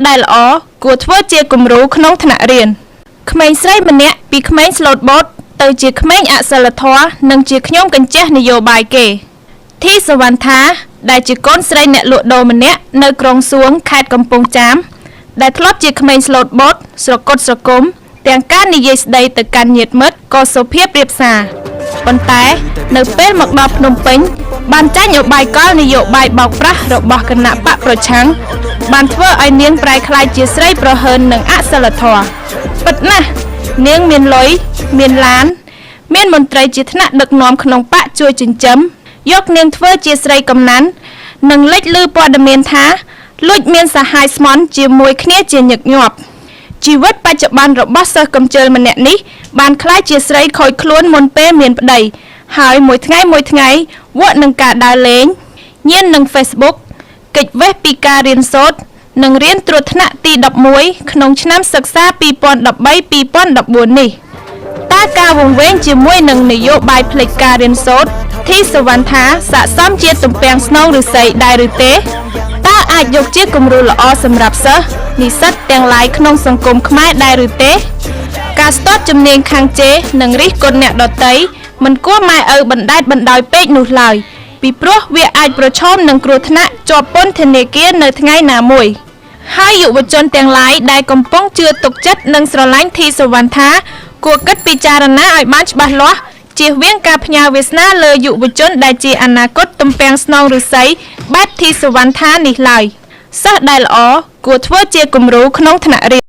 ដែលល្អគួរធ្វើជាគំរូក្នុងថ្នាក់រៀនក្មេងស្រីម្នាក់ពីក្មេងស្លូតបូតទៅជាក្មេងអសិលធម៌និងជាខ្ញុំកញ្ចេះនយោបាយគេធីសវណ្ណថាដែលជាកូនស្រីអ្នកលក់ដូរម្នាក់នៅក្រុងសួងខេត្តកំពង់ចាមដែលធ្លាប់ជាក្មេងស្លូតបូតស្រគត់ស្រគំទាំងការនិយាយស្ដីទៅកាន់ញាតិមិត្តក៏សុភាពរាបសារប៉ុន្តែនៅពេលមកដល់ភ្នំពេញបានចាញ់ឧបាយកលនយោបាយបោកប្រាស់របស់គណៈបកប្រឆាំងបានធ្វើឲ្យនាងប្រែក្លាយជាស្រីប្រហើននិងអសិលធម៌ពិតណាស់នាងមានលុយមានឡាន មានមន្ត្រីជាថ្នាក់ដឹកនាំក្នុងបកជួយចិញ្ចឹមយកនាងធ្វើជាស្រីកំណាន់និងលេចលឺព័ត៌មានថាលួចមានសហាយស្មន់ជាមួយគ្នាជាញឹកញាប់ជីវិតបច្ចុប្បន្នរបស់សិស្សកំជិលម្នាក់នេះបានក្លាយជាស្រីខូចខ្លួនមុនពេលមានប្តីហើយមួយថ្ងៃមួយថ្ងៃវក់នឹងការដើរលេងញៀននឹង Facebook គេចវេះពីការរៀនសូត្រនិងរៀនត្រួតថ្នាក់ទី11ក្នុងឆ្នាំសិក្សា2013-2014នេះ តើការវង្វេងជាមួយនឹងនយោបាយផ្លេចការរៀនសូត្រធីសវណ្ណថាស័ក្តិសមជាទំពាំងស្នងឫស្សីដែរឬទេតើអាចយកជាគំរូល្អសម្រាប់សិស្សនិស្សិតទាំងឡាយក្នុងសង្គមខ្មែរដែរឬទេ ការស្ទាត់ជំនាញខាងជេរនិងរិះគន់អ្នកដទៃមិនគួរម៉ែឪបណ្ដែតបណ្ដោយពេកនោះឡើយពីព្រោះវាអាចប្រឈមនឹងគ្រោះថ្នាក់ជាប់ពន្ធនាគារនៅថ្ងៃណាមួយ ហើយយុវជនទាំងឡាយដែលកំពុងជឿទុកចិត្តនិងស្រឡាញ់ធីសវណ្ណថាគួរគិតពិចារណាឲ្យបានច្បាស់លាស់ជៀសវាងការផ្ញើវាសនាលើយុវជនដែលជាអនាគតទំពាំងស្នងឫស្សីបែបធីសវណ្ណថានេះឡើយសិស្សដែលល្អគួរធ្វើជាគំរូក្នុងថ្នាក់រៀន។